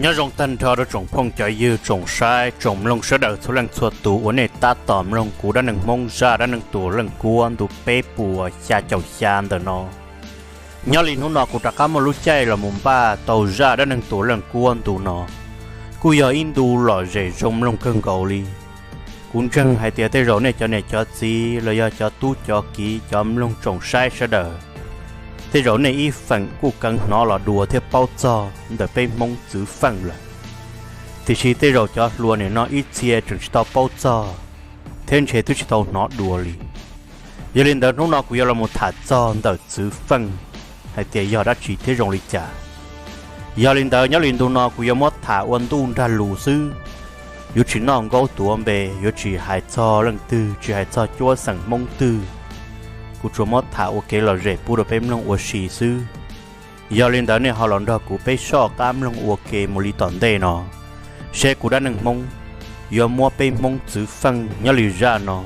Nyob zoo tag nrho rau tsoom phooj cov ywg, tsoom saib tsoom mloog sawv daws txhua leej txhua tus uas nej tab tom mloog kuv dab neeg Hmoob zaj dab neeg Tuam Leej Kuab ntu peb puas xya caum xya ntawm no. Nyob li hnub no kuv rov qab muaj lub caij los mus npaj tau zaj dab neeg Tuam Leej Kuab ntu no, kuj yog ib ntu lom zem zoo mloog kawg nkaus li. Kuv ntseeg hais tias tej zaum nej cov niam cov txiv los yog cov tub cov kiv cov mloog tsoom saib sawv daws, tej zaum nej ib feem kuj kheev hnov los dua thiab paub txog ntawm peb Hmoob txwv feej lawm. Tiam sis tej zaum cov hluas nim no ib txhia tseem tsis tau paub txog thiab ntshe twb tsis tau hnov dua li. Yog li ntawd hnub no kuv yuav los mus tham txog ntawm txwv feej hais tias yog dab tsi thiab zoo li cas. Yog li ntawd nyob li ntu no kuv yuav muab tham ua ntuj nrag lus xwb, yuav tsis noj nkaub tuav npe, yuav tsis hais txog leej twg, tsis hais txog cuab xeem Hmoob twg. Kuv tsuas muab tham ua kev lom zem pub rau peb mloog ua si xwb. Yog li ntawd nej ho los nrog kuv peb soj qab mloog ua ke mus li tom ntej no, seb kuv dab neeg Hmoob yuav muab peb Hmoob txwv feej nyob li zaj no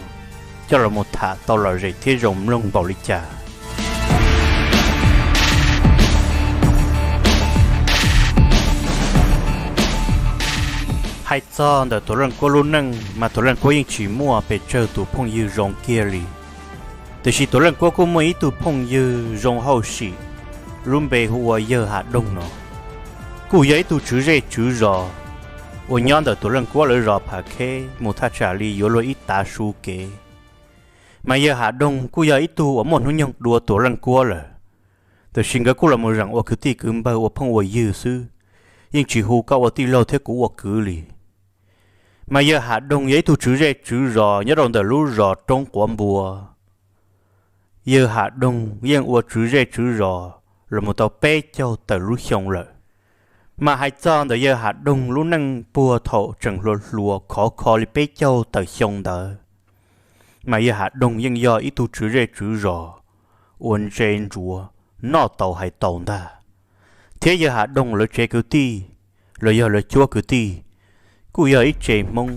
coj los mus tham tau lom zem thiab zoo mloog npaum li cas. Hais txog ntawm Tuam Leej Kuab lub neej mas Tuam Leej Kuab yeej tsis muaj pes tsawg tus phooj ywg zoo kiag li. Tiam sis Tuam Leej Kuab kuj muaj ib tug phooj ywg zoo hauj sim, lub npe hu ua Yawg Ham Doog no, kuj yog ib tug tswv zej tswv zos uas nyob ntawm Tuam Leej Kuab lawv zos Phav Kheb mus thaj tsam li yuav luag ib tav su kev. Mas Yawg Ham Doog kuj yog ib tug uas muaj hnub nyoog dua Tuam Leej Kuab lawm, tiam sis nkawd kuj los mus zeem ua kwv tij kwv npawg ua phooj ua ywg xwb, yeej tsis hu koj ua tij laug thiab kuv ua kwv li. Mas Yawg Ham Doog yog ib tug tswv zej tswv zos nyob rau ntawm lub zos Roob Quav Npua. Yawg Ham Doog yeej ua tswv zej tswv zos los mus tau peb caug tawm lub xyoo lawm. Mas hais txog ntawm Yawg Ham Doog lub neej puag thaum tseem hluas hluas khov kho li peb caug tawm xyoo ntawd, mas Yawg Ham Doog yeej yog ib tug tswv zej tswv zos uas ntse ntsuav, noj tau hais tau ntag. Thiab Yawg Ham Doog lawv tsev kwv tij los yog lawv cuab kwv tij kuj yog ib tsev Hmoob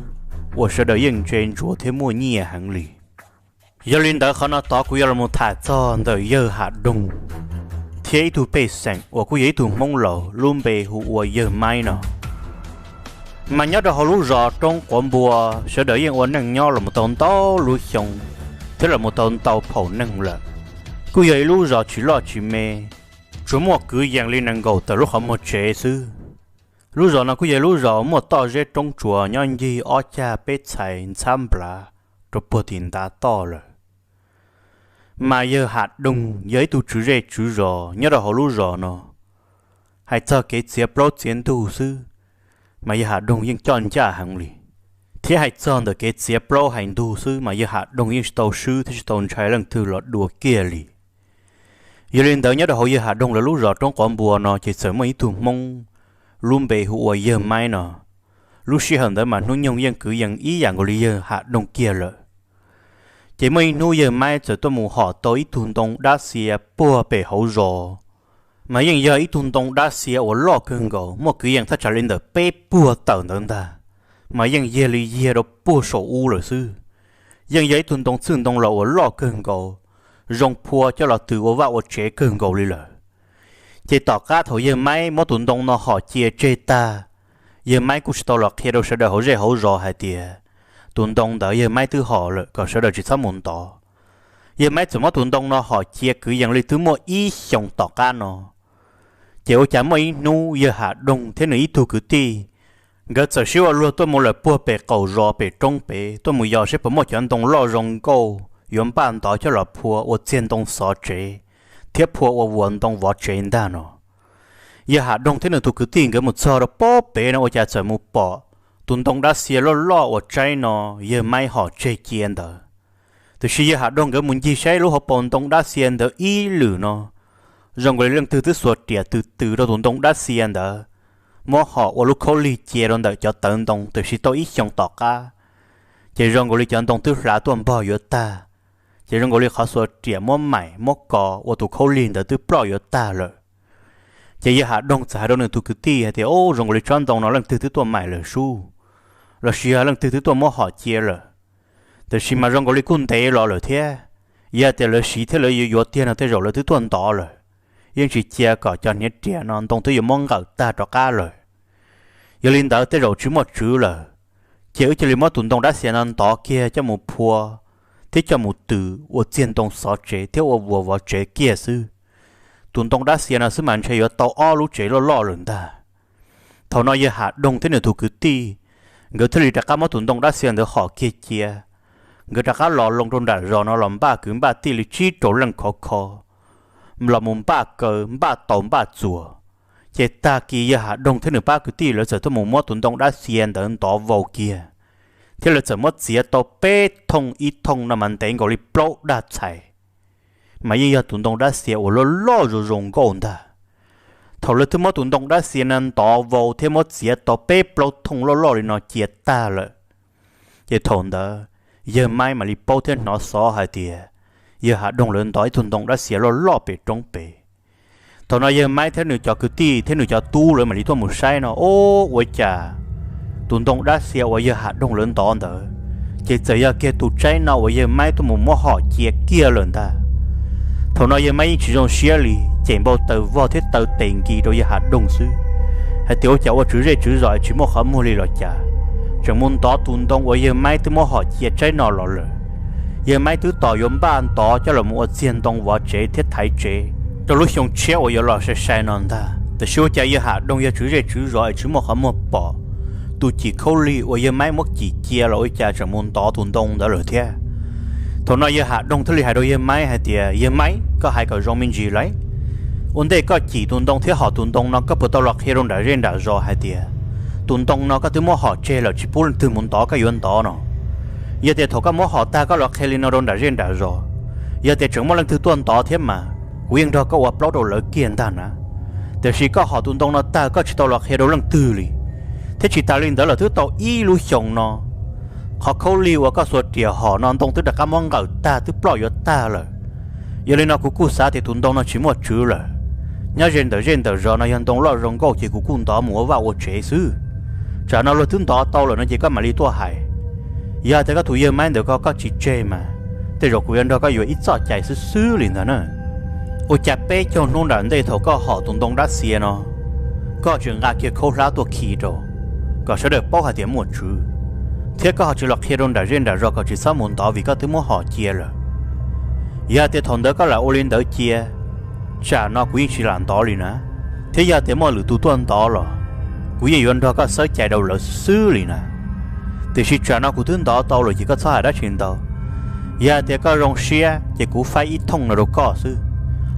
uas sawv daws yeej ntse ntsuav thiab muaj nyiaj heev li. Yog li ntawd qhov no tod kuv yuav los mus tham txog ntawm Yawg Ham Doog thiab ib tug pej xeem uas kuj yog ib tug Hmoob laus lub npe hu ua Yawg Maib no. Mas nyob rau hauv lub zos Roob Quav Npua, sawv daws yeej ua neej nyob los mus tau ntau lub xyoo thiab los mus tau ntau phaum neeg lawm. Kuj yog ib lub zos tsis loj tsis me, tsuas muaj kwv yees li nees nkaum tawm lub qhov muag tsev xwb. Lub zos no kuj yog ib lub zos muaj toj zeb roob tsuas nyob ncig ob cag peb txhais ntxhab nplav rau puag tim ntav toj lawm. Mas Yawg Ham Doog yog ib tug tswv zej tswv zos nyob rau hauv lub zos no. Hais txog kev txiav plaub txiav ntug xwb, mas Yawg Ham Doog yeej coj ncaj heev li. Thiab hais txog ntawm kev txiav plaub hais ntug xwb mas Yawg Ham Doog yeej tsis tau swb thiab tsis tau ntshai leej twg los dua kiag li. Yog li ntawd nyob rau hauv Yawg Ham Doog lawv lub zos Roob Quav Npua no ces txawm muaj ib tug Hmoob lub npe hu ua Yawg Maib no. Lub sij hawm ntawd mas hnub nyoog yeej kwv yees ib yam nkaus li Yawg Ham Doog kiag lawm. Ces muaj ib hnub Yawg Maib txawm tuaj mus hom tau ib tug ntoo dab xia puag pem hauv zos, mas yeej yog ib tug ntoo dab xia uas loj kawg nkaus, muaj kwv yees thaj tsam li ntawm peb puag tawm ntawd ntag, mas yeej yag li yag rau puag saum ub lawm xwb. Yeej yog ib tug ntoo txwj ntoo laus uas loj kawg nkaus, zoo phua coj los tws ua vaj ua tsev kawg nkaus li lawm. Ces tom qab thaum Yawg Maib muab tus ntoo no hom cia tseg tag, Yawg Maib kuj tsis tau los qhia rau sawv daws hauv zej hauv zos hais tias tus ntoo ntawd Yawg Maib twb hom lawm kom sawv daws tsis txhob mus ntov. Yawg Maib txawm muab tus ntoo no hom cia kwv yees li twb muaj ib xyoos tom qab no. Ces ua cas muaj ib hnub Yawg Ham Doog thiab nws ib tug kwv tij, nkawd txawm sib ua luag tuaj mus lawm puag pem qaum zos pem roob pem tuaj mus yos seb puas muaj cov ntoo loj zoo nkauj yuav npaj ntov coj los phua ua txiag ntoo xov tsev thiab phua ua vuas ntoo vov tsev ntag no. Yawg Ham Doog thiab nws tus kwv tij nkawd mus txog rau puag pem no ua cas txawm mus pom tus ntoo dab xia loj loj uas tsaib no Yawg Maib hom tseg cia ntawd. Tiam sis Yawg Ham Doog nkawd mus ncig saib lub hauv paus ntoo dab xia ntawd ib lwm no, zoo nkaus li leej twg twb xuas riam tws tws rau tus ntoo dab xia ntawd, muab hom ua lub khaub lig cia rau ntawm cov tawv ntoo, tiam sis tau ib xyoos tom qab, ces zoo nkaus li cov ntoo twb hlav tuaj npog yuav tag, ces zoo nkaus li qhov xuas riam muab maim muab kos ua tus khaub lig ntawd twb ploj yuav tag lawm. Ces Yawg Ham Doog txawm hais rau nws tus kwv tij hais tias, Ub, zoo nkaus li tsob ntoo no leej twg twb tuaj maim lawm sub, los sis yog leej twg twb tuaj muab hom cia lawm. Tiam sis mas zoo nkaus li kuj ntev los lawm thiab, yog tias lawv siv thiab lawv yuav yuav tiag no tej zaum lawv twb tuaj ntov lawm. Yeej tsis cia kom cov hniav riam no ntoo twb yuav muab nqawm tag rov qab lawm. Yog li ntawd tej zaum tsis muaj tswv lawm, ces wb cia li muab tus ntoo dab xia no ntov kiag coj mus phua thiab coj mus tws ua txiag ntoo xov tsev thiab ua vuas vov tsev kiag xwb. Tus ntoo dab xia no xwb mas ntshe yuav tau ob lub tsev loj loj lawm ntag. Thaum no yawg Ham Doog thiab nws tus kwv tij, nkawd thiaj li rov qab muab tus ntoo dab xia ntawd hom kiag cia. Nkawd rov qab los loo rau nram zos no los npaj kwv npaj tij li tsib rau leej khov kho, los mus npaj kaw npaj taus npaj txuas. Ces tag kis yawg Ham Doog thiab nws pab kwv tij lawv txawm tuaj mus muab tus ntoo dab xia ntawd ntov vau kiag, thiab lawv txawm muab txiav tau peb thooj ib thooj no mas ntev nkaus li plaub daj txhais, mas yeej yog tus ntoo dab xia uas loj loj zoo zoo nkauj ntag. Thaum lawv twb muab tus ntoo dab xia no ntov vau thiab muab txiav tau peb plaub thooj loj loj li no cia tag lawm, ces thaum ntawd yawg Maib mam li paub thiab hnov xov hais tias yawg Ham Doog lawv ntov ib tug ntoo dab xia loj loj pem roob pem. Thaum no yawg Maib thiab nws cov kwv tij thiab nws cov tub lawv mam li tuaj mus saib no, o, ua cas tus ntoo dab xia uas yawg Ham Doog lawv ntov ntawd, ces txawm yog kiag tus tsaib no uas yawg Maib tuaj mus muab hom cia kiag lawm ntag. Thaum no yawg Maib yeej tsis zoo siab li, ces npau taws vog thiab taw tes nkis rau yawg Ham Doog xwb, hais tias ua cas ua tswv zej tswv zos tsis muaj qhov muag li los cas, tseem mus ntov tus ntoo uas yawg Maib twb muab hom cia tsaib no los lawm. Yawg Maib twb tos yuav npaj ntov coj los mus ua txiag ntoo vov tsev thiab thaiv tsev rau lub xyoo tshiab uas yuav los sai sai no ntag, tiam sis ua cas yawg Ham Doog yog tswv zej tswv zos es tsis muaj qhov muag pom tus cim khaub lig uas yawg Maib muab cim cia los ua cas tseem mus ntov tus ntoo ntawd lawm thiab. Thaum no yawg Ham Doog thiaj li hais rau yawg Maib hais tias, yawg Maib, koj hais kom zoo me ntsis lauj. Ua ntej koj cim tus ntoo thiab hom tus ntoo no koj puas tau los qhia rau nram zej nram zos hais tias tus ntoo no koj twb muab hom tseg lawm tsis pub leej twg mus ntov koj yuav ntov no? Yog tias thaum koj muab hom tag koj los qhia li no rau nram zej nram zos, yog tias tseem muaj leej twg tuaj ntov thiab mas kuv yeej nrog koj ua plaub rau lawv kiag ntag na. Tiam sis koj hom tus ntoo no tag koj tsis tau los qhia rau leej twg li, thiab tsis tas li ntawd los twb tau ib lub xyoo no, qhov khaub lig uas koj xuas riam hom no ntoo twb rov qab muab nqawm tag twb ploj yuav tag lawm. Yog li no kuv kuj xav tias tus ntoo no tsis muaj tswv lawm. Nyob ze ntawm zej ntawm zos no yog ntoo loj zoo nkauj ces kuv kuj ntov mus ua vaj ua tsev xwb. Tsam no luag twb ntov tau lawm no ces koj mam li tuaj hais. Yog tias koj tus yawg Maib ntawm ko koj tsis tseg mas tej zaum kuv yuav nrog koj yuav ib txoj cai xwb xwb li ntag na. Ua cas peb caug hnub nram ntej thaum koj hom tus ntoo dab xia no, koj tseem nqa kiag khaub hlab tuaj khi rau, kom sawv daws paub hais tias muaj tswv, thiab koj ho tsis los qhia rau nram zej nram zos kom tsis txhob mus ntov vim koj twb muab hom cia lawm. Yog tias thaum ntawd koj lam ua li ntawd cia, tsam no kuv yeej tsis lam ntov li na. Thiab yog tias muaj lwm tus tuaj ntov los kuv yeej yuav nrog koj xawb cai rau lawv xwb xwb li na. Tiam sis tsam no kuv twb ntov tau lawm ces koj txhob hais dab tsi ntau. Yog tias koj zoo siab ces kuv faib ib thooj no rau koj xwb.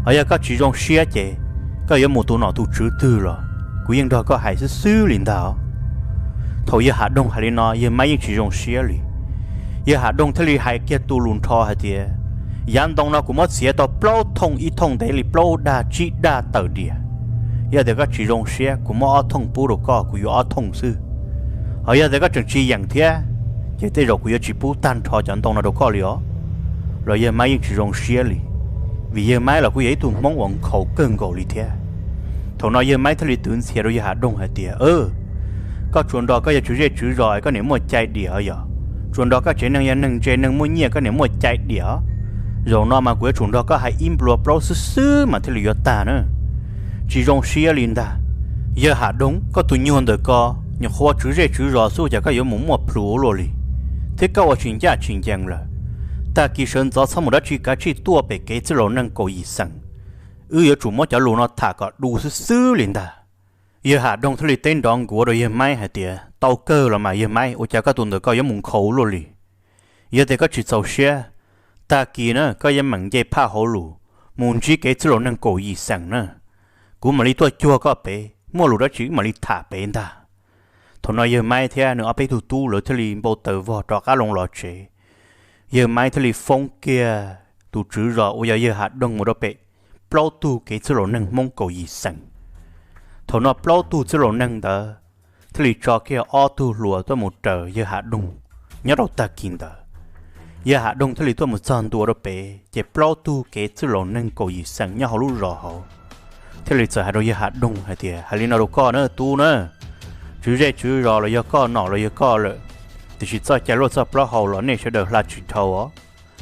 Ho yog koj tsis zoo siab ces koj yuav mus tus nom tus tswv twg los kuv yeej nrog koj hais xwb xwb li ntag. Thaum yawg Ham Doog hais li no yawg Maib yeej tsis zoo siab li. Yawg Ham Doog thiaj li hais kiag tu lus nrho hais tias, yav ntoo no kuv muab txiav tau plaub thooj, ib thooj ntev li plaub daj tsib daj tawm diam. Yog tias koj tsis zoo siab kuv muab ob thooj pub rau koj, kuv yuav ob thooj xwb. Ho yog tias koj tseem tsis yeem thiab, ces tej zaum kuv yuav tsis pub tag nrho cov ntoo no rau koj li os. Los yawg Maib yeej tsis zoo siab li, vim yawg Maib los kuj yog ib tug Hmoob uas nkhaus kawg nkaus li thiab. Thaum no yawg Maib thiaj li twv ntxhias rau yawg Ham Doog hais tias, koj tsuas nrog koj yog tswv zej tswv zos koj niam muaj cai diam yog, tsuas nrog koj tsev neeg yog neeg ntse neeg muaj nyiaj koj niam muaj cai diam. Zaum no mas kuv yuav tsum nrog koj hais ib nplua plaub xwb xwb mas thiaj li yuav tag na. Tsis zoo siab li ntag. Yawg Ham Doog, koj tus nyuag ntawm ko nyuam qhuav tswv zej tswv zos xwb cas koj yuav mus muaj plhus luaj li, thiab koj ua tsis ncaj tsis ncees lawm. Tag kis sawv ntxov txhob mus dab tsi kav tsij tuaj pem kev txwj laus neeg kaum yim xeem. Wb yuav tsum muab cov lus no tham kom du xwb xwb li ntag. Yawg Ham Doog thiaj li teb nrov nkuav rau yawg Maib hais tias, tau kawg los mas yawg Maib, ua cas koj tus ntawm ko yuav mus nkhaus luaj li. Yog tias koj tsis txaus siab, tag kis na koj yeej meem nce phaj hauv lus mus ntsib kev txwj laus neeg kaum yim xeem na. Kuv mam li tuaj cuag koj pem, muaj lus dab tsi wb mam li tham pem ntag. Thaum no yawg Maib thiab nws ob peb tug tub lawv thiaj li npau taws vog rov qab loo los tsev. Yawg Maib thiaj li foob kiag tus tswv zos uas yog yawg Ham Doog mus rau pem plaub tug kev txwj laus neeg Hmoob kaum yim xeem. Thaum no plaub tug txwj laus neeg ntawd thiaj li tso kiag ob tug hluas tuaj mus raws yawg Ham Doog nyob rau tag kis ntawd. Yawg Ham Doog thiaj li tuaj mus txog ntua rau pem, ces plaub tug kev txwj laus neeg kaum yim xeem nyob hauv lub zos hauv thiaj li txawm hais rau yawg Ham Doog hais tias, hais li no rau koj na tub na, tswv zej tswv zos los yog koj, nom los yog koj lawm, tiam sis txoj cai luaj txoj plaub hau los nej sawv daws hla tsis dhau os.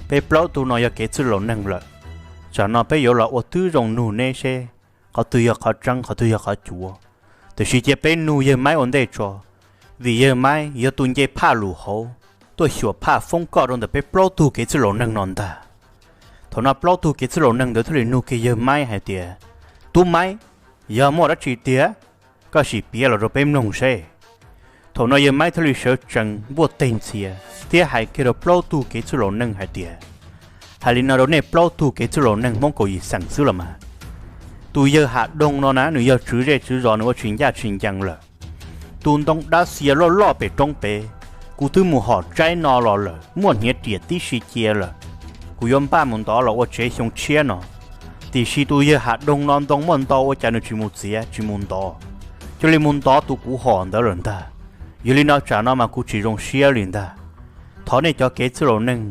Peb plaub tug no yog kev txwj laus neeg lawm, tsam no peb yuav los ua tib zoo nug neb seb qhov twg yog qhov tseeb qhov twg yog qhov cuav. Tiam sis cia peb nug yawg Maib ua ntej tso, vim yawg Maib yog tus nce phaj lus hauv tuaj xyuas phaj foob koj rau ntawm peb plaub tug kev txwj laus neeg no ntag. Thaum no plaub tug kev txwj laus neeg ntawd thiaj li nug kiag yawg Maib hais tias, Tub Maib, yog muaj dab tsi tiag? Koj sim piav los rau peb mloog seb. Thaum no yawg Maib thiaj li sawv tsees npuaj teg ntxhias thiab hais kiag rau plaub tug kev txwj laus neeg hais tias, Hais li no rau nej plaub tug kev txwj laus neeg Hmoob kaum yim xeem xwb los mas, tus yawg Ham Doo no na nws yog tswv zej tswv zos, nws ua tsis ncaj tsis ncees lawm. Tus ntoo dab tsi loj loj pem roob pem, kuv twb mus hom tsaib no los lawm, muaj hniav riam tib si cia lawm. Kuv yuav npaj mus ntov los ua tsev xyoo tshiab no, tiam sis tus yawg Ham Doo no ntoo muaj ntau ua cas nws tsis mus txiav tsis mus ntov, cia li mus ntov tus kuv hom ntawd lawm ntag. Yog li no tsam no mas kuv tsis zoo siab li ntag. Thov nej cov kev txwj laus neeg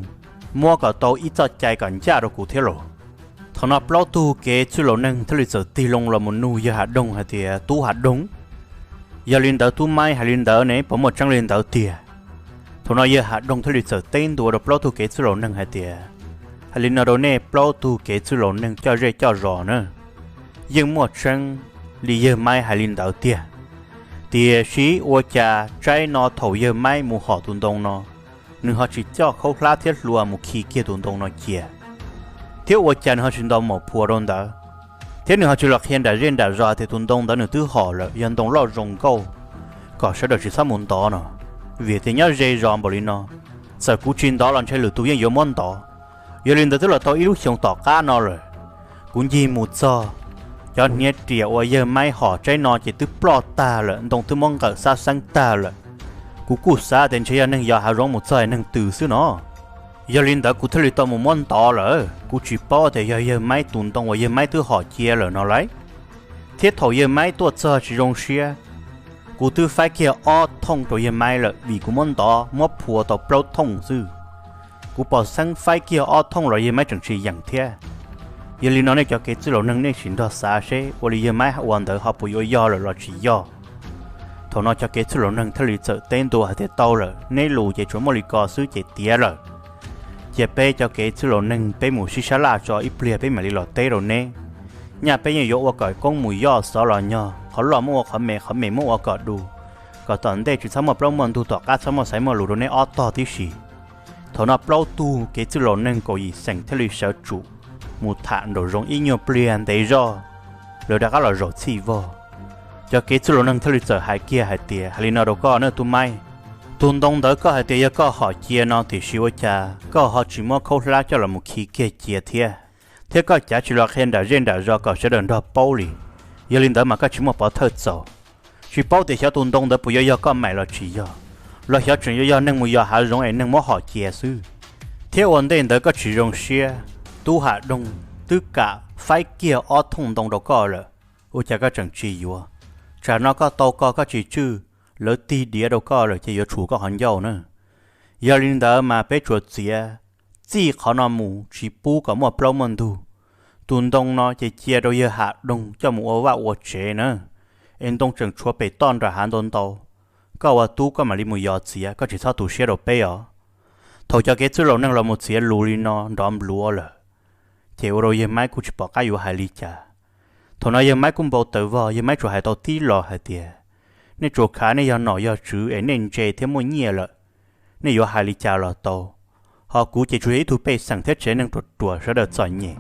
muab kom tau ib txoj cai kom ncaj rau kuv thiab lauj. Thaum no plaub tug kev txwj laus neeg thiaj li txawm tig loo los mus nug yawg Ham Doo hais tias, Tub Ham Doo, yog li ntawd Tub Maib hais li ntawd ne, puas muaj tseeb li ntawd tiag? Thaum no yawg Ham Doo thiaj li txawm teb ntua rau plaub tug kev txwj laus neeg hais tias, Hais li no rau nej plaub tug kev txwj laus neeg coj zej coj zos na, yeej muaj tseeb li yawg Maib hais li ntawd tiag. Tiam sis ua cas tsaib no thaum yawg Maib mus hom tus ntoo no, nws ho tsis coj khaub hlab thiab hlua mus khi kiag tus ntoo no cia, thiab ua cas nws ho tsis ntaus maum phua rau ntawd, thiab nws ho tsis los qhia nram zej nram zos tias tus ntoo ntawd nws twb hom lawm, yog ntoo loj zoo nkauj, kom sawv daws tsis txhob mus ntov no. Vim tias nyob ze zos npaum li no, txawm kuv tsis ntov los ntshe lwm tus yeej yuav muab ntov. Yog li ntawd twb los tau ib lub xyoos tom qab no lawm, kuv ncig mus txog, cov hniav riam uas yawg Maib hom tsaib no ces twb ploj tag lawm, ntoo twb muab nqawm xab xeeb tag lawm. Kuv kuj xav tias ntshe yog neeg yos hav zoov mus txog neeg twg xwb no. Yog li ntawd kuv thiaj li tau mus muab ntov lawm, kuv tsis paub tias yog yawg Maib tus ntoo uas yawg Maib twb hom cia lawm no lauj. Thiab thaum yawg Maib tuaj txog tsis zoo siab, kuv twb faib kiag ob thooj rau yawg Maib lawm vim kuv muab ntov muab phua tau plaub thooj xwb. Kuv pom xeeb faib kiag ob thooj los yawg Maib tseem tsis yeem thiab. Yog li no nej cov kev txwj laus neeg nej sim nrog xav seb ua li yawg Maib ua ntawd ho puas yuav yog lawm los tsis yog. Thaum no cov kev txwj laus neeg thiaj li txawm teb ntua hais tias, Tau lawm, neb lus ces tsuas muaj li ko xwb ces tiav lawm. Cia peb cov kev txwj laus neeg peb mus sib sab laj tso ib pliag peb mam li los teb rau neb. Nyaj peb yeej yuav ua kom koob mus yoj xov los nyog qhov loj muab ua qhov me, qhov me muab ua kom du, kom tom ntej tsis txhob muaj plaub muaj ntug, tom qab txhob muaj xaiv muaj lus rau neb ob tog tib si. Thaum no plaub tug kev txwj laus neeg kaum yim xeem thiaj li sawv tsum mus tham nraum zoov ib nyuag pliag ntev zog, lawv rov qab los zaum txhij vog. Cov kev txwj laus neeg thiaj li txawm hais kiag hais tias, Hais li no rau koj na Tub Maib, tus ntoo ntawd koj hais tias yog koj hom cia no, tiam sis ua cas koj ho tsis muab khaub hlab coj los mus khi kiag cia thiab, thiab koj cav tsis los qhia nram zej nram zos kom sawv daws nrog paub li. Yog li ntawd mas koj tsis muaj pov thawj txaus. Tsis paub tias xyov tus ntoo ntawd puas yuav yog koj maim los tsis yog, los xyov tseem yuav yog neeg mus yos hav zoov es neeg muab hom cia xwb. Thiab ua ntej ntawd koj tsis zoo siab, Tub Ham Doo twb kam faib kiag ob thooj ntoo rau koj lawm, ua cas koj tseem tsis yuav? Tsam no koj tau koj, koj tsis tswj, lawv tig diav rau koj lawm ces yuav tshum koj qhov ncauj na. Yog li ntawd mas peb tsuas txiav txij qhov no mus tsis pub kom muaj plaub muaj ntug. Tus ntoo no ces cia rau yawg Ham Doo coj mus ua vaj ua tsev na, es ntoo tseem tshuav pem toj nram hav ntau ntau. Koj ua tub koj mam li mus yos txiav, koj tsis txhob tu siab rau peb os. Thaum cov kev txwj laus neeg los mus txiav lus li no nrov npluav lawm, ces ua rau yawg Maib kuj tsis pom qab yuav hais li cas. Thaum no yawg Maib kuj npau taws vog, yawg Maib tsuas hais tau tib lo hais tias, Nej tsuas khav nej yog nom yog tswv es nej ntse thiab muaj nyiaj lawm, nej yuav hais li cas los tau. Ho kuv ces tsuas yog ib tug pej xeem thiab tsev neeg ruam ruam sawv daws txom nyem,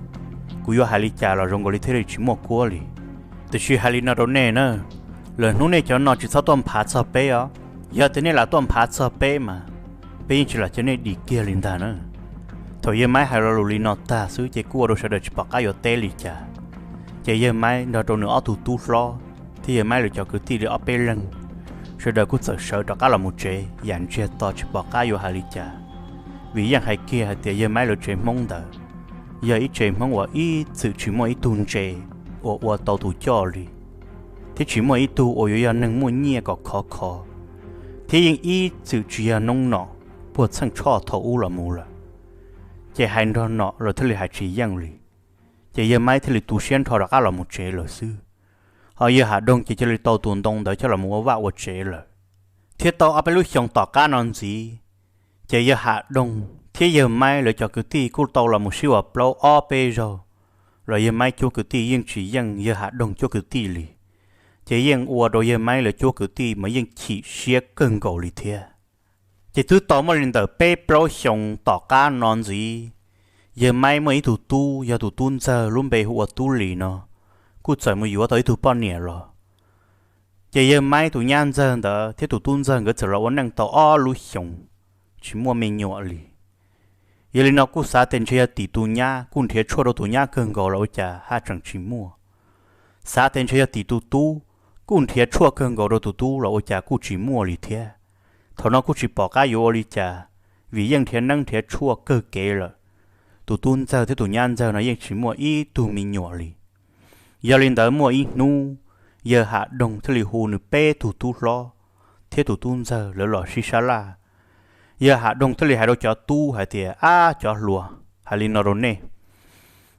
kuv yuav hais li cas los zoo nkaus li thiaj li tsis muaj kuab li. Tiam sis hais li no rau nej na, lwm hnub nej cov no tsis txhob tuaj nphav txog peb os. Yog tias nej lam tuaj nphav txog peb mas, peb yeej tsis lam cia nej dim kiag li ntag na. Thaum yawg Maib hais lo lus li no tag xwb ces kuj ua rau sawv daws tsis pom qab yuav teb li cas. Ces yawg Maib nrog rau nws ob tug tub hlob thiab yawg Maib lawv cov kwv tij li ob peb leeg, sawv daws kuj txawm sawv rov qab los mus tsev yam ntsiag to tsis pom qab yuav hais li cas. Vim yeej hais kiag hais tias yawg Maib lawv tsev Hmoob ntawd yog ib tsev Hmoob uas ib txwm tsis muaj ib tug ntse uas ua tau tus coj li, thiab tsis muaj ib tug uas yuav yog neeg muaj nyiaj kom khov kho, thiab yeej ib txwm tsis yog noob nom puag txheej tshoj thaum ub los mus lawm. Ces hais nrog nom los thiaj li hais tsis yeej li. Ces yawg Maib thiaj li tu siab nrho rov qab los mus tsev lawm xwb. Ho yawg Ham Doo ces cia li tau tus ntoo ntawd coj los mus ua vaj ua tsev lawm. Thiab tau ob peb lub xyoos tom qab no ntxiv, ces yawg Ham Doo thiab yawg Maib lawv cov kwv tij kuj tau los mus sib ua plaub ob peb zaug, los yawg Maib cuab kwv tij yeej tsis yeej yawg Ham Doo cuab kwv tij li. ces yeej ua rau yawg Maib lawv cuab kwv tij mas yeej chim siab kawg nkaus li thiab. Ces twb tau muaj li ntawm peb plaub xyoos tom qab no ntxiv, yawg Maib muaj ib tug tub yog tus tub ntxawg lub npe hu ua Tub Lis no, kuj txawm mus yuav tau ib tug poj niam los. Ces yawg Maib tus nyab ntxawg ntawd thiab tus tub ntxawg nkawd txawm los ua neej tau ob lub xyoos tsis muaj me nyuam li. Yog li no kuj xav tias ntshe yog tim tus nyab, kuj nrhiav tshuaj rau tus nyab kawg nkaus los ua cas haj tseem tsis muaj. Xav tias ntshe yog tim tus tub, kuj nrhiav tshuaj kawg nkaus rau tus tub los ua cas kuj tsis muaj li thiab. Thaum no kuj tsis pom qab yuav ua li cas, vim yeej nrhiav neeb nrhiav tshuaj kawg kev lawm, tus tub ntxawg thiab tus nyab ntxawg no yeej tsis muaj ib tug me nyuam li. Yog li ntawd muaj ib hnub, yawg Ham Doog thiaj li hu nws peb tug tub hlob thiab tus tub ntxawg lawv los sib sab laj. Yawg Ham Doog thiaj li hais rau cov tub hais tias, Ab cov hluas, hais li no rau nej,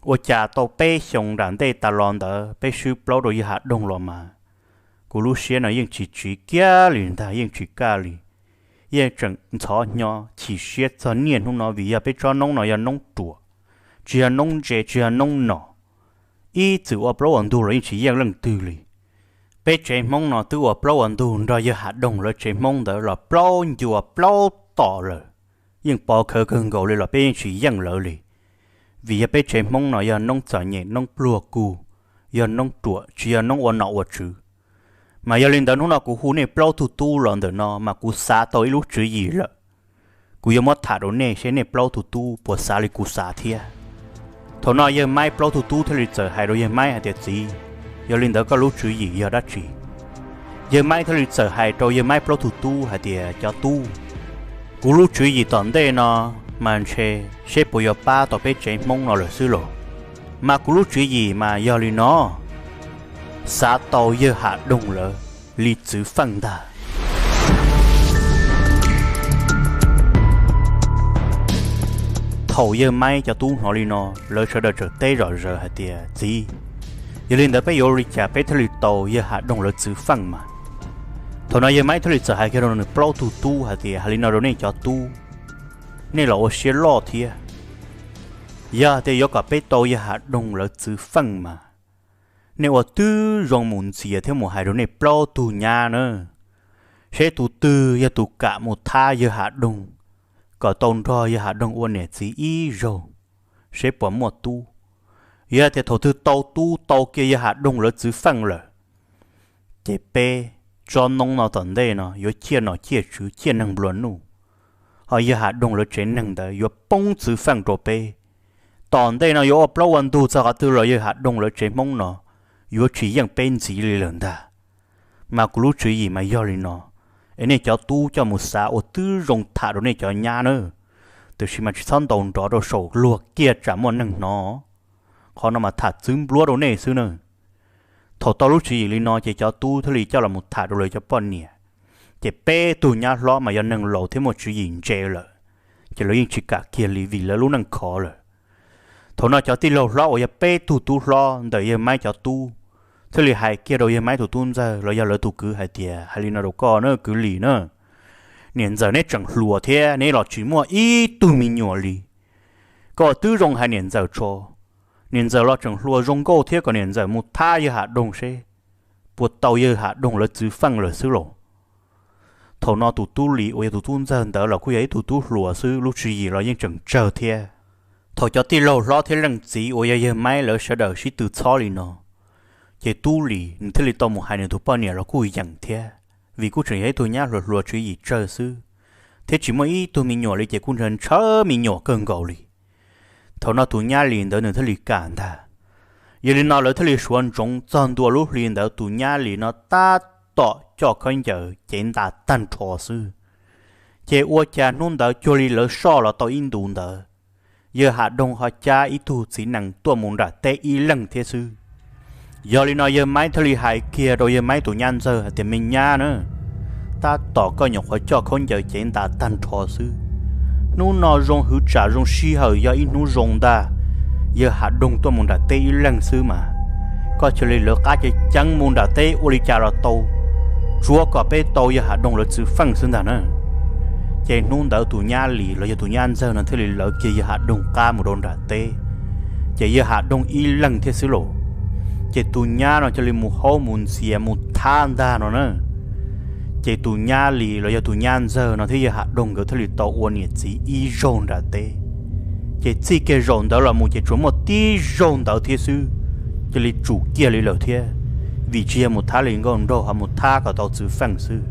ua cas tau peb xyoos nram ntej tas los ntawd peb swb plaub rau yawg Ham Doog los mas kuv lub siab no yeej tsis tsiv kiag li ntag, yeej tsis kaj li. Yeej tseem ntxhov hnyo chim siab txog niaj hnub no vim yog peb tsob noob no yog noob ruam, tsis yog noob ntse, tsis yog noob nom. Ib txwm ua plaub ua ntug los yeej tsis yeej leej twg li. Peb tsev Hmoob no twb ua plaub ua ntug nrog yawg Ham Doog lawv tsev Hmoob ntawd los plaub ncua plaub tom lawm, yeej pov khawv kawg nkaus li los peb yeej tsis yeej lawv li. Vim yog peb tsev Hmoob no yog noob txom nyem, noob pluag kuj, yog noob ruam, tsis yog noob ua nom ua tswv. Mas yog li ntawd hnub no kuv hu nej plaub tug tub los ntawm no mas kuv xav tau ib lub tswv yim lawm. Kuv yuav muab tham rau nej seb nej plaub tug tub puas xav li kuv xav thiab. Thaum no yawg Maib plaub tug tub thiaj li txawm hais rau yawg Maib hais tias, Txiv, yog li ntawd koj lub tswv yim yog dab tsi? Yawg Maib thiaj li txawm hais rau yawg Maib plaub tug tub hais tias, Cov tub, kuv lub tswv yim tom ntej no mas ntshe seb puas yuav pab tau peb tsev Hmoob no lawm xwb lauj. Mas kuv lub tswv yim mas yog li no, xav tau yawg Ham Doog lawv li txwv feej ntag. Thaum yawg Maib cov tub hnov li no, lawv sawv daws txawm teb zom zaws hais tias, Txiv, yog li ntawd peb yuav ua li cas peb thiaj li tau yawg Ham Doog lawv txwv feej mas? Thaum no yawg Maib thiaj li txawm hais kiag rau nws plaub tug tub hais tias, Hais li no rau nej cov tub, nej los ua siab loj thiab. Yog tias yuav kom peb tau yawg Ham Doog lawv txwv feej mas nej ua twb zoo mus ntxias thiab mus hais rau nej plaub tug nyab na, seb tus twg yog tus kam mus thab yawg Ham Doog, kom tau nrog yawg Ham Doog ua niam txiv ib zaug, seb puas muaj tub. Yog tias thaum twg tau tub tau kiag yawg Ham Doog lawv txwv feej lawm, ces peb tsob noob no tom ntej no yuav ciaj nom ciaj tswv ciaj neeg nplua nuj, ho yawg Ham Doog lawv tsev neeg ntawd yuav poob txwv feej rau peb. Tom ntej no yuav ua plaub ua ntug txog qhov twg los yawg Ham Doog lawv tsev Hmoob no yuav tsis yeej peb ntxiv li lawm ntag. Mas kuv lub tswv yim mas yog li no, es nej cov tub coj mus xav ua twb zoo tham rau nej cov nyab na, tiam sis mas tsis txhob ntaus nrov rau saum luag kiag tsam muaj neeg hnov. Qhov no mas tham txwv npluab rau nej xwb na. Thaum tau lub tswv yim li no ces cov tub thiaj li coj los mus tham rau lawv cov poj niam. Ces peb tug nyab hlob mas yog neeg laus thiab muaj tswv yim ntse lawm, ces lawv yeej tsis kam kiag li vim lawv lub neej khov lawm. Thaum no cov tij laug hlob uas yog peb tug tub hlob ntawm yawg Maib cov tub thiaj li hais kiag rau yawg Maib tus tub ntxawg los yog lawv tus kwv hais tias, Hais li no rau koj na kwv Lis na, niam ntxawm neb tseem hluas thiab neb los tsis muaj ib tug me nyuam li. Koj twb zoo hais niam ntxawm tso, niam ntxawm los tseem hluas zoo nkauj thiab, kom niam ntxawm mus thab yawg Ham Doog seb puas tau yawg Ham Doog lawv txwv feej lawm xwb los. Thaum no tus tub Lis uas yog tus tub ntxawg ntawd los kuj yog ib tug tub hluas xwb, lub tswv yim los yeej tseem tsawg thiab. Thaum cov tij laug hlob thiab leej txiv uas yog yawg Maib lawv sawv daws sib tw txhob li no, ces tub Lis nws thiaj li tau mus hais nws tus poj niam los kuj yeem thiab, vim kuj tseem yog ib tug nyab hluas hluas tswv yim tsawg xwb, thiab tsis muaj ib tug me nyuam li ces kuj ntshaw ntshaw me nyuam kawg nkaus li. Thaum no tus nyab Lis ntawd nws thiaj li kam ntag. Yog li no lawv thiaj li suav ntsoov txog ntua lub hli ntawd tus nyab Lis no tab tom coj khaub ncaws cev ntas tag nrho xwb, ces ua cas hnub ntawd cuag li lawv soj los tau ib ntus ntawd, yawg Ham Doog ho cab ib tug txiv nees tuaj mus nram teb ib leeg thiab xwb. Yog li no yawg Maib thiaj li hais kiag rau yawg Maib tus nyab ntxawg hais tias, Me nyab na, tab tom koj nyuam qhuav coj khaub ncaws cev ntas tag nrho xwb, hnub no zoo hwv tsam zoo sij hawm yog ib hnub zoo ntag, yawg Ham Doog tuaj mus nram teb ib leeg xwb mas, koj cia li lawv qab ceev ceev mus nram teb ua li cas los tau, tsuav kom peb tau yawg Ham Doog lawv txwv feej xwb ntag na. Ces hnub ntawd tus nyab Lis los yog tus nyab ntxawg no thiaj li lawv kiag yawg Ham Doog qab mus rau nram teb, ces yawg Ham Doog ib leeg thiab xwb lauj. Ces tus nyab no cia li mus haub mus ntxias mus thab ntag no na. Ces tus nyab Lis los yog tus nyab ntxawg no thiab yawg Ham Doog nkawd thiaj li tau ua niam txiv ib zaug nram teb. Ces txij kiag zaum ntawd los mus ces tsuas muaj tib zaug ntawd thiab xwb, cia li tsum kiag li lawm thiab, vim tsis yog mus thab Lis Nkauj Nraug, ho mus thab kom tau Txwv Feej xwb.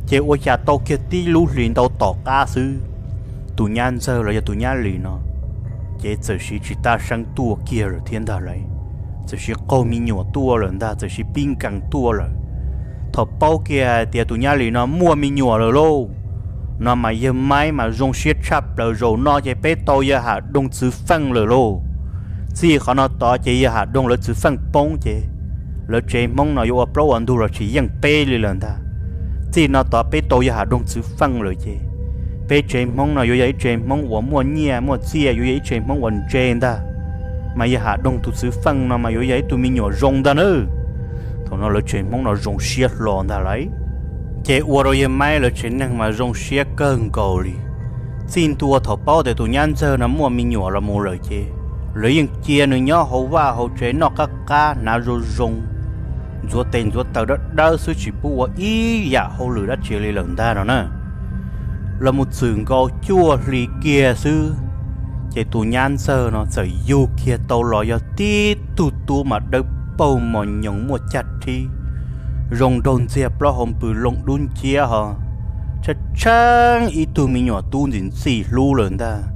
Ces ua cas tau kiag tib lub hlis ntau tom qab xwb, tus nyab ntxawg los yog tus nyab Lis no ces txawm siv tsis tab seeb tuaj kiag lawm thiab ntag lauj. Txawm siv qaug me nyuam tuaj lawm ntag, txawm siv pib nkees tuaj lawm. Thaum paub kiag hais tias tus nyab Lis no muaj me nyuam lawm lauj, no mas yawg Maib mas zoo siab tshaj plaws. Zaum no ces peb tau yawg Ham Doog Txwv Feej lawm lauj. Txij qhov no tod ces yawg Ham Doog lawv Txwv Feej poob ces lawv tsev Hmoob no yuav ua plaub ua ntug los tsis yeej peb li lawm ntag. Txij no tod peb tau yawg Ham Doog Txwv Feej lawm ces peb tsev Hmoob no yuav yog ib tsev Hmoob uas muaj nyiaj muaj txiaj, yuav yog ib tsev Hmoob uas ntse ntag. Mas yawg Ham Doog tus Txwv Feej no mas yuav yog ib tug me nyuam zoo ntag nawb. Thaum no lawv tsev Hmoob no zoo siab hlo ntag lauj. Ces ua rau yawg Maib lawv tsev neeg mas zoo siab kawg nkaus li. Txij ntua thaum paub tias tus nyab ntxawg no muaj me nyuam los mus lawm ces lawv yeej cia nws nyob hauv vaj hauv tsev noj qab qab hnav zoo zoo, ntxuav tes ntxuav taw dawb dawb xwb tsis pub ua ib yam hauj lwm dab tsi li lawm ntag no na. Los mus txwm nkaus cuaj hli kiag xwb, ces tus nyab ntxawg no txawm yug kiag tau los yog tib tug tub mas dawb paug mos nyoos muaj cag rhib, zoo nraug ntxiag plaub hau npws loo dub nciab ho tsheej tsheej ib tug me nyuam tub ntxim ntxim hlub lawm ntag.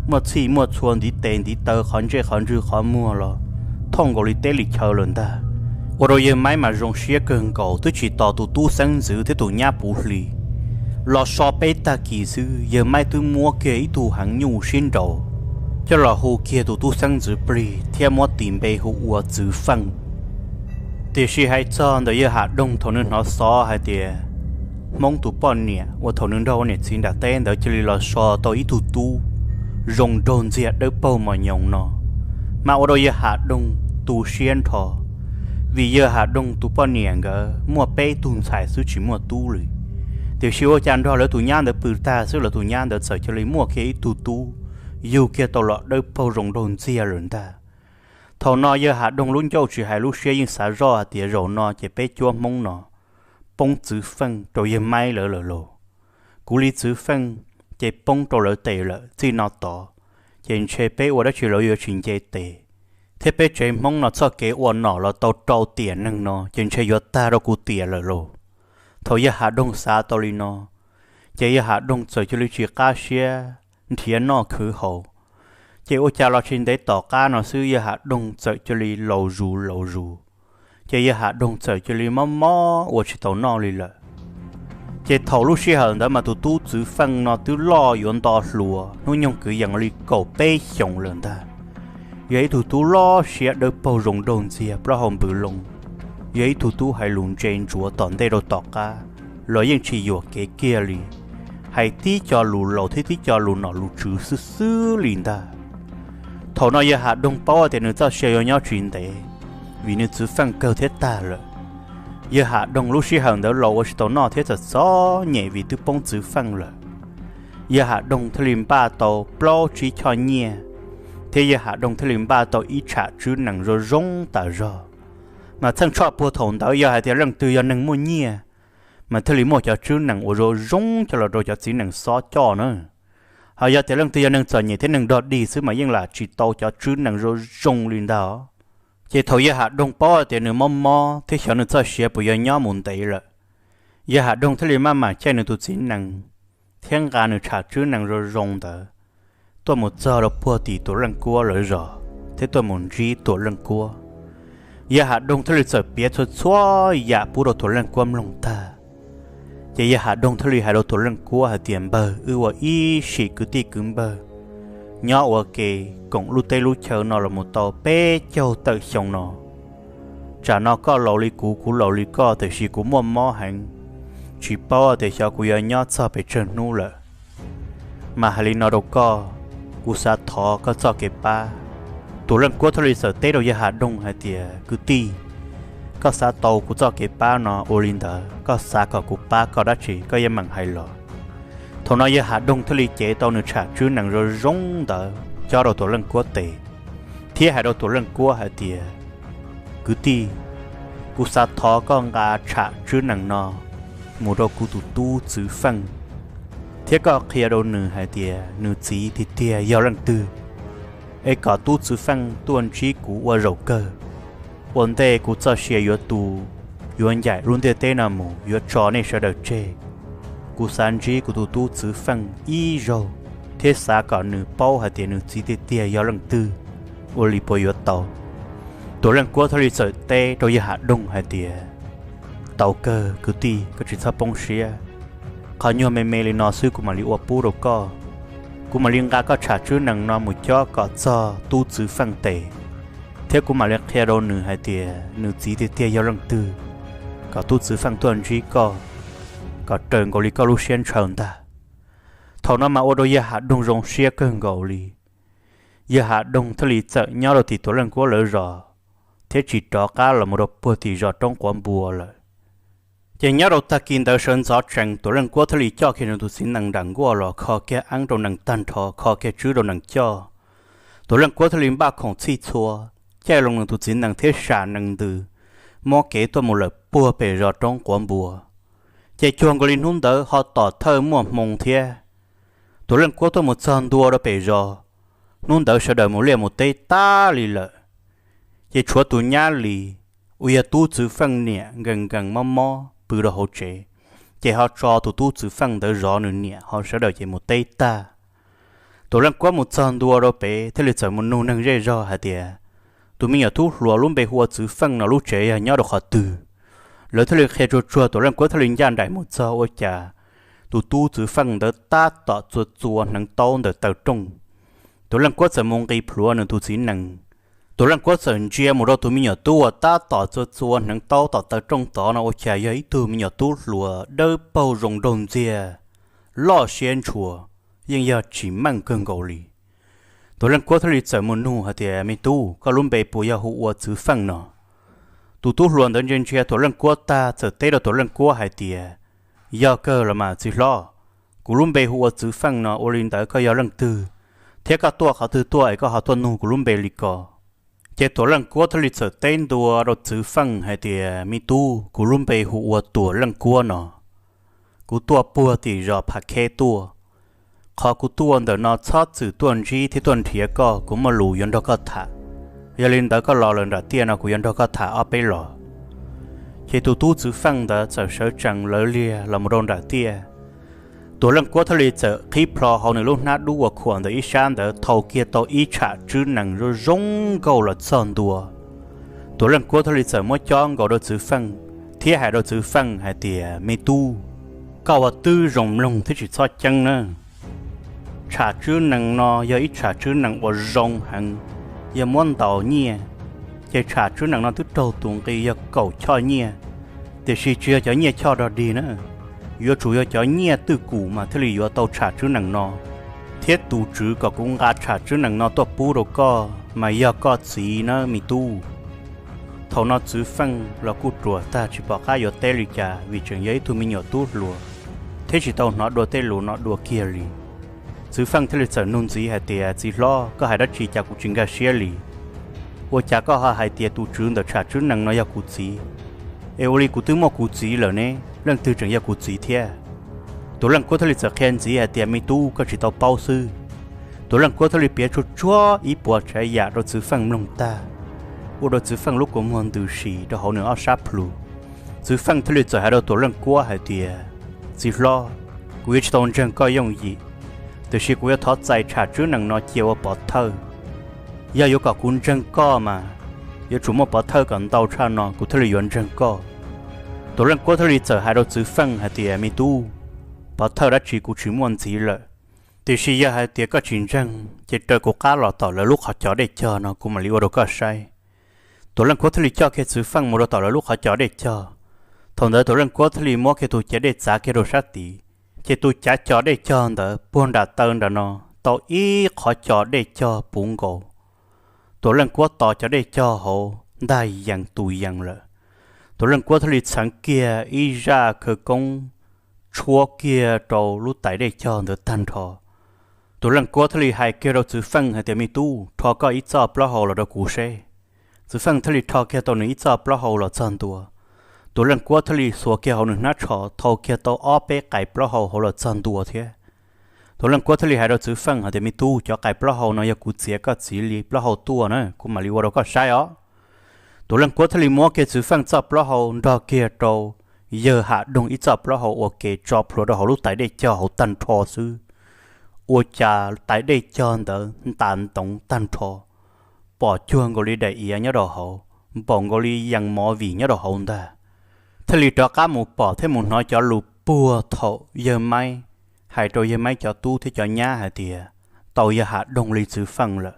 Muaj txhij muaj txhua ntiv tes ntiv taw qhov ntsej qhov ntswg qhov muag los thooj nkaus li teb li chaw lawm ntag. Ua rau yawg Maib mas zoo siab kawg nkaus, twb tsis tos tus tub xeeb ntxwv thiab tus nyab puv hli los so peb tag kis xwb, yawg Maib twb muab kiag ib tug heev nyuj sib nraus coj los hu kiag tus tub xeeb ntxwv plig thiab muab tis npe hu ua Txwv Feej. Tiam sis hais txog ntawm yawg Ham Doog thaum nws hnov xov hais tias Hmoob tus poj niam uas thaum nws nrog ua niam txiv nram teb ntawd cia li los so tau ib tug tub zoo nraug ntxiag dawb paug mos nyoos no, mas ua rau yawg Ham Doog tu siab nrho, vim yawg Ham Doog tus poj niam nkawd muaj peb tug ntxhais xwb tsis muaj tub li. Tiam sis ua cas nrog lawv tus nyab ntawd pw tag xwb los tus nyab ntawd txawm cia li muaj kiag ib tug tub yug kiag tau los dawb paug zoo nraug ntxiag lawm ntag. Thaum no yawg Ham Doog lub ncauj tsis hais lub siab yeej xav zoj hais tias zaum no ces peb cuab Hmoob no poob Txwv Feej rau yawg Maib lawv lawm lauj. Kuv li Txwv Feej ces poob rau lawv tes lawm, txij no tod ces ntshe peb ua dab tsi los yuav tsis nce tes, thiab peb tsev Hmoob no txoj kev ua nom los tau rau tiam neeg no ces ntshe yuav tag rau kuv tiam lawm lauj. Thaum yawg Ham Doog xav tau li no, ces yawg Ham Doog txawm cia li tsis qab siab nrhiav noj khwv haus. Ces ua cas los tsis ntev tom qab no xwb yawg Ham Doog txawm cia li laus zus laus zus, ces yawg Ham Doog txawm cia li mob mob ua tsis tau noj li lawm. Ces thaum lub sij hawm ntawd mas tus tub Txwv Feej no twb loj yuav nto hluas, hnub nyoog kwv yees li kaum peb xyoos lawm ntag. Yog ib tug tub loj siab dawb paug zoo nraug ntxiag plaub hau npws loo, yog ib tug tub hais lus ntse ntsuav tom ntej rau tom qab los yeej tsis yuam kev kiag li, hais tib co lus laus thiab tib co lus nom lus tswv xwb xwb li ntag. Thaum no yawg Ham Doog paub tias nws txoj sia yuav nyob tsis ntev, vim nws Txwv Feej kawg thiab tag lawm. Yawg Ham Doog lub sij hawm ntawd laus ua tsis tau noj thiab txom txom nyem vim twb poob Txwv Feej lawm. Yawg Ham Doog thiaj li npaj tau plaub tsib choj nyiaj, thiab yawg Ham Doog thiaj li npaj tau ib tsham tswb nees zoo zoo tas zog. Mas txheej tshoj puag thaum ntawd yog hais tias leej twg yog neeg muaj nyiaj, mas thiaj li muaj cov tswb nees uas zoo zoo coj los rau cov txiv nees xob coj na. Ho yog tias leej twg yog neeg txom nyem thiab neeg dog dig xwb mas yeej lam tsis tau cov tswb nees zoo zoo li ntag. Ces thaum yawg Ham Doog paub tias nws mob mob thiab xyov nws txoj sia puas yuav nyob mus ntev lawm, yawg Ham Doog thiaj li maj mam caij nws tus txiv nees thiab nqa nws tsham tswb nees zoo zoo ntawd tuaj mus txog rau puag tim Tuam Leej Kuab lawv zos thiab tuaj mus ntsib Tuam Leej Kuab. Yawg Ham Doog thiaj li txawm piav txhua txhua yam pub rau Tuam Leej Kuab mloog tag. Ces yawg Ham Doog thiaj li hais rau Tuam Leej Kuab hais tias, Npawg, wb ua ib sim kwv tij kwv npawg nyob ua ke koom lub teb lub chaw no los mus tau peb caug tawm xyoo no. Tsam no koj laus li kuv, kuv laus li koj, tiam sis kuv muaj mob heev, tsis paub tias xyov kuv yuav nyob txog pes tsawg hnub lawm. Mas hais li no rau koj, kuv xav thov koj txoj kev pab. Tuam Leej Kuab thiaj li txawm teb rau yawg Ham Doog hais tias, Kwv tij, koj xav tau kuv txoj kev pab no ua li ntawd, koj xav kom kuv pab koj dab tsi koj yeej meem hais los. Thaum no yawg Ham Doog thiaj li cev tau nws tsham tswb nees zoo zoo ntawd cob rau Tuam Leej Kuab tes, thiab hais rau Tuam Leej Kuab hais tias, Kwv tij, kuv xav thov koj nqa tsham tswb nees no mus rau kuv tus tub Txwv Feej, thiab koj qhia rau nws hais tias nws txiv tiag tiag yog leej twg, es kom tub Txwv Feej tuaj ntsib kuv ua zaum kawg. Ua ntej kuv txoj sia yuav tu, yuav ncaim lub ntiaj teb no mus yuav tso nej sawv daws tseg. Kuv xav ntsib kuv tus tub Txwv Feej ib zaug, thiab xav kom nws paub hais tias nws txiv tiag tiag yog leej twg, ua li puas yuav tau? Tuam Leej Kuab thiaj li txawm teb rau Yawg Ham Doog hais tias, tau kawg kwv tij, koj tsis txhob poob siab. Qhov nyuag me me li no xwb kuv mam li ua pub rau koj. Kuv mam li nqa koj tsham tswb nees no mus cob kom txog tub Txwv Feej tes, thiab kuv mam li qhia rau nws hais tias nws txiv tiag tiag yog leej twg, kom tub Txwv Feej tuaj ntsib koj, kom raws nkaus li koj lub siab ntshaw ntag. Thaum no mas ua rau Yawg Ham Doog zoo siab kawg nkaus li. Yawg Ham Doog thiaj li txawm nyob rau tim Tuam Leej Kuab lawv zos, thiab tsis rov qab los mus rau puag tim zos roob quav npua lawm. Ces nyob rau tag kis ntawd sawv ntxov tsees Tuam Leej Kuab thiaj li coj kiag nws tus txiv nees nram nkuaj los kho kiag eeb rau nees tag nrho, kho kiag tswb rau nees coj. Tuam Leej Kuab thiaj li npaj khoom txhij txhua, caij loo nws tus txiv nees thiab sam nees ntws, muab kev tuaj mus lawm puag pem zos roob quav npua. Ces cuag nkaus li hnub ntawd ho tom thawj muaj hmoo thiab, Tuam Leej Kuab tuaj mus txog ntua rau pem zos. Hnub ntawd sawv daws mus liaj mus teb tag li lawm, ces tshuav tus nyab Lis uas yog tub Txwv Feej niam nkees nkees mob mob pw rau hauv tsev, ces ho tso tus tub Txwv Feej ntawd zov nws niam, ho sawv daws ces mus teb tag. Tuam Leej Kuab mus txog ntua rau pem thiaj li txawm mus nug neeg zej zog hais tias, tus me nyuam tub hluas lub npe hu ua Txwv Feej no lub tsev yog nyob rau qhov twg? Lawv thiaj li qhia tsuag tsuag, Tuam Leej Kuab thiaj li ncaj nraim mus txog ua cas tus tub Txwv Feej ntawd tab tom txua txua hneev taub ntawm taw rooj. Tuam Leej Kuab txawm mus nqis plhuav nws tus txiv nees. Tuam Leej Kuab txawm ntsia mus rau tus me nyuam tub uas tab tom txua txua hneev taub tom taw rooj tod no ua cas yog ib tug me nyuam tub hluas dawb paug zoo nraug ntxiag, loj siab ntshua, yeej yog tsis meej kawg nkaus li. Tuam Leej Kuab thiaj li txawm mus nug hais tias, me tub, koj lub npe puas yog hu ua Txwv Feej no? Tus tub hluas ntawd ntsia ntsia Tuam Leej Kuab tag txawm teb rau Tuam Leej Kuab hais tias, yog kawg los mas txiv hlob, kuv lub npe hu ua Txwv Feej no, ua li ntawd koj yog leej twg, thiab koj tuaj qhov twg tuaj es koj ho tuaj nug kuv lub npe li ko? Ces Tuam Leej Kuab thiaj li txawm teb ntua rau Txwv Feej hais tias, me tub, kuv lub npe hu ua Tuam Leej Kuab no, kuv tuaj puag tim zos Phav Kheb tuaj. Qhov kuv tuaj ntawm no txhob txwm tuaj ntsib thiab tuaj nrhiav koj, kuv muaj lus yuav nrog koj tham. Yog li ntawd koj los lawm nram tiaj no kuv yuav nrog koj tham ob peb los. Ces tus tub Txwv Feej ntawd txawm sawv tsees lawv liag los mus rau nram tiaj. Tuam Leej Kuab thiaj li txawm qhib plho hauv nws lub hnab dub uas khuam ntawm ib sab ntawd thau kiag tau ib tsham tswb nees zoo zoo nkauj los txog ntua. Tuam Leej Kuab thiaj li txawm muab cob nkaus rau Txwv Feej, thiab hais rau Txwv Feej hais tias, me tub, koj ua twb zoo mloog thiab tsis txhob ceeb na. Tsham tswb nees no yog ib tsham tswb nees uas zoo heev, yog muab ntaus nyiaj, ces tsham tswb nees no twb raug tus nqi yog kaum choj nyiaj, tiam sis tsis yog cov nyiaj choj dog dig na, yuav tsum yog cov nyiaj twj kum mas thiaj li yuav tau tsham tswb nees no. Thiab tus tswv kom kuv nqa tsham tswb nees no tuaj pub rau koj mas yog koj txiv na me tub. Thaum no Txwv Feej los kuj ruam tag tsis pom qab yuav teb li cas vim tseem yog ib tug me nyuam tub hluas, thiab tsis tau hnov dua tej lus no dua kiag li. Txwv Feej thiaj li txawm nug ntxiv hais tias, txiv hlob, koj hais dab tsi cas kuv tsis nkag siab li? Ua cas koj ho hais tias tus tswv ntawm tsham tswb nees no yog kuv txiv? Es ua li kuv twb muaj kuv txiv lawm ne, leej twg tseem yog kuv txiv thiab? Tuam Leej Kuab thiaj li txawm qhia ntxiv hais tias, me tub, koj tsis tau paub xwb. Tuam Leej Kuab thiaj li piav tsuag tsuag ib puas tsav yam rau Txwv Feej mloog tag, ua rau Txwv Feej lub kua muag ntws si rau hauv nws ob sab plhu. Txwv Feej thiaj li txawm hais rau Tuam Leej Kuab hais tias, txiv hlob, kuv yuav tsis tau ntseeg koj yooj yim, tiam sis kuv yuav thov txais tsham tswb nees no cia ua pov thawj. Yog yuav kom kuv ntseeg koj mas, yuav tsum muaj pov thawj kom ntau tshaj no kuv thiaj li yuav ntseeg koj. Tuam Leej Kuab thiaj li txawm hais rau Txwv Feej hais tias, me tub, pov thawj dab tsi kuv tsis muaj ntxiv lawm, tiam sis yog hais tias koj tsis ntseeg ces raws kuv qab los tom lawv lub qhov cos dej cog no kuv mam li ua rau koj saib. Tuam Leej Kuab thiaj li coj kiag Txwv Feej mus rau tom lawv lub qhov cos dej cog. Thaum ntawd Tuam Leej Kuab thiaj li muab kiag tus ciav dej txav kiag rau sab tid, ces tus cav cos dej cog ntawd puag nram taw nram no tau ib qhov cos dej cog puv nkaus. Tuam Leej Kuab tos cov dej cog hauv ntag yees tus yees lawm. Tuam Leej Kuab thiaj li txheev kiag ib zaj khawv koob tshuab kiag rau lub tais dej cog ntawd tag nrho. Tuam Leej Kuab thiaj li hais kiag rau Txwv Feej hais tias, me tub, rho koj ib txoj plaub hau los rau kuv seb. Txwv Feej thiaj li rho kiag tau nws ib txoj plaub hau los txog ntua. Tuam Leej Kuab thiaj li xuas kiag hauv nws hnab tsho thau kiag tau ob peb qais plaub hau hauv los txog ntua thiab. Tuam Leej Kuab thiaj li hais rau Txwv Feej hais tias, Me tub, cov qais plaub hau no yog kuv txiav koj txiv li plaub hau tuaj na, kuv mam li ua rau koj saib os. Tuam Leej Kuab thiaj li muab kiag Txwv Feej txoj plaub hau nrog kiag rau yawg Ham Doog ib txoj plaub hau ua ke tso plhuav rau hauv lub tais dej cog hauv tag nrho xwb. Ua cas tais dej cog ntawd ntas ntoov tag nrho, pom cuag nkaus li daim iav nyob rau hauv, npaum nkaus li yees movie nyob rau hauv ntag. Thiaj li rov qab mus pom thiab mus hnov cov lus puag thaum yawg Maib hais rau yawg Maib cov tub thiab cov nyab hais tias tau yawg Ham Doog li Txwv Feej lawm,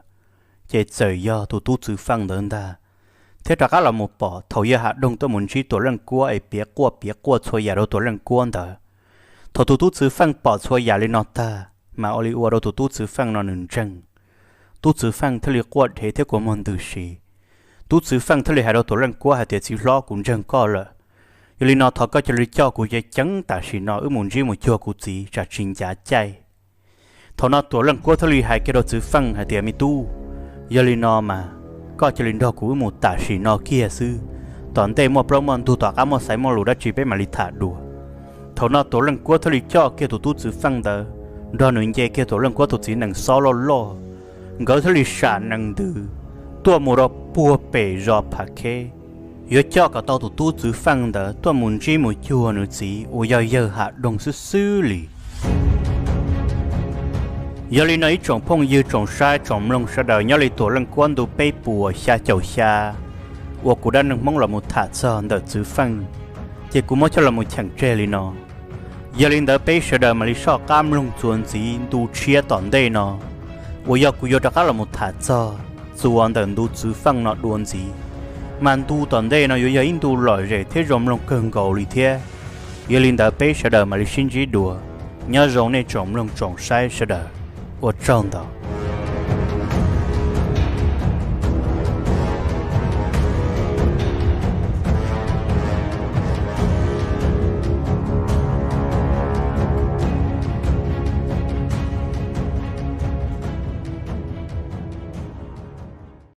ces txawm yog tus tub Txwv Feej ntawd ntag. Thiab rov qab los mus pom thaum yawg Ham Doog tuaj mus ntsib Tuam Leej Kuab es piav quaj piav quaj txhua yam rau Tuam Leej Kuab ntawd. Thaum tus tub Txwv Feej pom txhua yam li no tag, mas ua li ua rau tus tub Txwv Feej no nws ntseeg. Tub Txwv Feej thiaj li quaj dhev thiab kua muag ntws si. Tub Txwv Feej thiaj li hais rau Tuam Leej Kuab hais tias, Txiv hlob, kuv ntseeg koj lawm. Yog li no thov koj cia li coj kuv ceev ceev tam sim no wb mus ntsib mus cuag kuv txiv tsam tsis ncav caij. Thaum no Tuam Leej Kuab thiaj li hais kiag rau Txwv Feej hais tias, Me tub, yog li no mas koj cia li nrog kuv wb mus tam sim no kiag xwb. Tom ntej muaj plaub muaj ntug, tom qab muaj xaiv muaj lus dab tsi peb mam li tham dua. Thaum no Tuam Leej Kuab thiaj li coj kiag tus tub Txwv Feej ntawd nrog nws nce kiag Tuam Leej Kuab tus txiv nees xob loj loj, nkawd thiaj li sam nees ntws tuaj mus rau puag pem zos Pham Kheb, yuav coj kom tau tus tub Txwv Feej ntawd tuaj mus ntsib mus cuag nws txiv uas yog yawg Ham Doog xwb xwb li. Yog li no ib tsoom phooj ywg tsoom saib tsoom mloog sawv daws, nyob li Tuam Leej Kuab ntu peb puas xya caum xya uas kuv dab neeg Hmoob los mus tham txog ntawm Txwv Feej, ces kuv muab coj los mus cheem tseg li no. Yog li ntawd peb sawv daws mam li soj qab mloog txuas ntxiv ntu tshiab tom ntej no, uas yog kuv yuav rov qab los mus tham txog txuas ntawm ntu Txwv Feej no dua ntxiv. Mas ntu tom ntej no yuav yog ib ntu lom zem thiab zoo mloog kawg nkaus li thiab. Yog li ntawd peb sawv daws mam li sib ntsib dua. Nyob zoo nej tsoom mloog tsoom saib sawv daws, ua tsaug ntau.